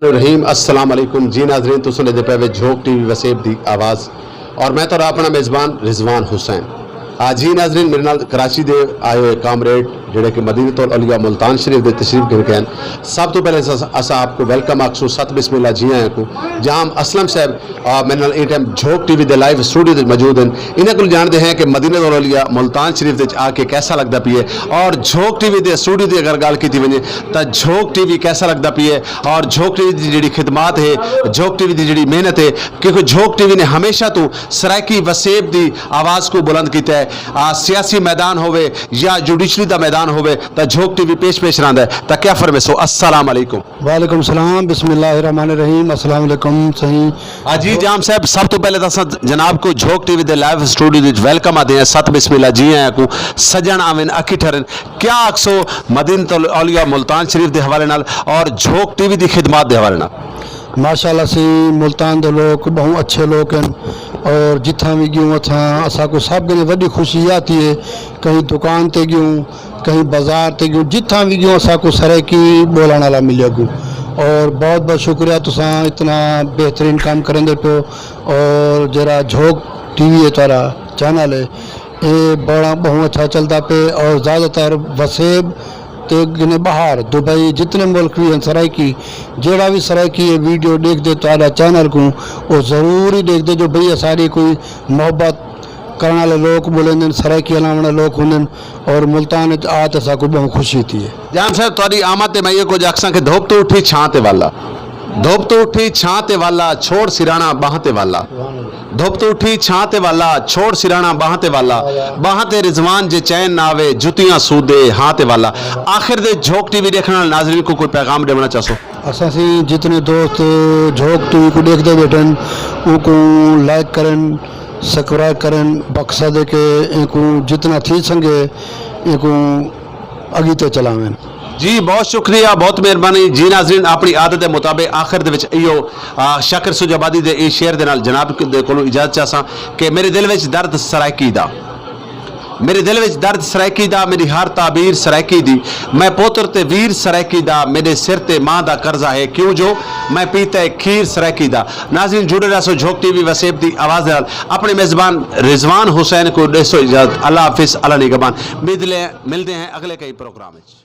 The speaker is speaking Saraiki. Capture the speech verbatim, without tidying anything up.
الرحیم، السلام علیکم۔ جی ناظرین، تساں ݙیہدے پئے وے جھوک ٹی وی وسیب دی آواز، اور میں تہاݙا اپݨا میزبان رضوان حسین۔ آ جی ناظرین، میݙے نال کراچی دے آئے ہوئے کامریڈ جڑے کہ مدینۃ الاولیاء ملتان شریف دے تشریف گھن کے ہن۔ سب توں پہلے اساں، اساں آپ کو ویلکم آکھسوں، ست بسم اللہ جی آیاں کو۔ جام اسلم صاحب، آ، میݙے نال ایں ٹائم جھوک ٹی وی دے لائیو اسٹوڈیو دے موجود ہن۔ انہاں کول ڄاݨدے ہیں کہ مدینۃ الاولیاء ملتان شریف دے وچ آ کے کیسا لڳدا پئے، اور جھوک ٹی وی دے اسٹوڈیو دی اگر ڳالھ کیتی ونڄے تاں جھوک ٹی وی کیسا لڳدا پئے، اور جھوک ٹی وی دی جڑی خدمات ہے، جھوک ٹی وی دی جڑی محنت ہے، کیونکہ جھوک ٹی وی نے ہمیشہ توں سرائیکی وسیب دی آواز کو بلند کیتا ہے۔ آ، سیاسی میدان ہووے یا جوڈیشری دا میدان ہووے تاں جھوک ٹی وی پیش پیش رہندا ہے۔ تاں کیا فرمیسو؟ السلام علیکم۔ وعلیکم السلام، بسم اللہ الرحمن الرحیم، السلام علیکم سائیں۔ آ جی جام صاحب، سب توں پہلے تاں اساں جناب کو جھوک ٹی وی دے لائیو اسٹوڈیو وچ ویلکم آدھے ہیں، ست بسم اللہ جی آیاں کو۔ سڄݨ آون اکھی ٹھرن، کیا آکھسو مدینۃ الاولیاء ملتان شریف دے حوالے نال اور جھوک ٹی وی دی خدمات دے حوالے نال؟ ماشاءاللہ سی، ملتان دے لوک ٻہوں اچھے لوک ہن، اور جتھاں وی ڳیوں اتھاں اساکوں سب کنیں وݙی خوشی اے تھی ہے، کہیں دکان تے ڳیوں، کہیں بازار تے ڳیوں، جتھاں وی ڳیوں اساکوں سرائیکی ٻولݨ والا ملیا ڳیوں۔ اور بہت بہت شکریہ، تساں اتنا بہترین کم کریندے پیو، اور جیڑھا جھوک ٹی وی ہے تہاݙا چینل ہے، اے بڑا ٻہوں اچھا چلدا پئے، اور زیادہ تر وسیب تے گنے ٻاہر دبئی جتنے ملک وی ہن سرائیکی، جیڑھا وی سرائیکی اے ویڈیو ݙیکھدے تہاݙا چینل کوں، او ضرور ہی ݙیکھدے جو بھئی اساݙی کوئی محبت کرݨ والے لوک ٻولیندن، سرائیکی الاوݨ والے لوک ہوندن، اور ملتان وچ آ تے ساکوں ٻہوں خوشی تھی ہے۔ جام صاحب، تہاݙی آمد تے میں ایہو کجھ آکھساں کہ دھوپ توں اٹھی چھاں تے والا، دھوپ توں اٹھی چھاں تے والا، چھوڑ سراݨا ٻانہہ تے والا۔ دھوپ توں اٹھی چھاں تے والا، چھوڑ سراݨا ٻانہہ تے والا، ٻانہہ تے رضوان جے چین نہ آوے، جتیاں سودے ہاں تے والا۔ آخر دے جھوک ٹی وی ݙیکھݨ والے ناظرین کو کوئی پیغام ݙیوݨا چاہسو؟ اساں سی جتنے دوست جھوک ٹی وی کو ݙیکھدے ٻیٹھن، اونکوں لائک کرن، سبسکرائب کرن، مقصد ہے کہ اینکوں جتنا تھی سنگے اینکوں اڳی تے چلاون۔ جی بہت شکریہ، بہت مہربانی۔ جی ناظرین، اپݨی عادت دے مطابق آخر دے وچ ایہو، آ، شاکر سجھ آبادی دے ایں شعر دے نال جناب دے کولوں اجازت چاہساں کہ میݙے دل وچ درد سرائیکی دا، میݙے دل وچ درد سرائیکی دا، میݙی ہر تعبیر سرائیکی دی، میں پوتر تے ویر سرائیکی دا، میݙے سر تے ماں دا قرضہ ہے کیوں جو میں پیتا ہے کھیر سرائیکی دا۔ ناظرین جڑے رہسو جھوک ٹی وی وسیب دی آواز دے نال، اپݨے میزبان رضوان حسین کو ݙیسو اجازت۔ اللہ حافظ، اللہ نگہبان۔ ملدے، ملدے ہیں اڳلے کہیں پروگرام وچ۔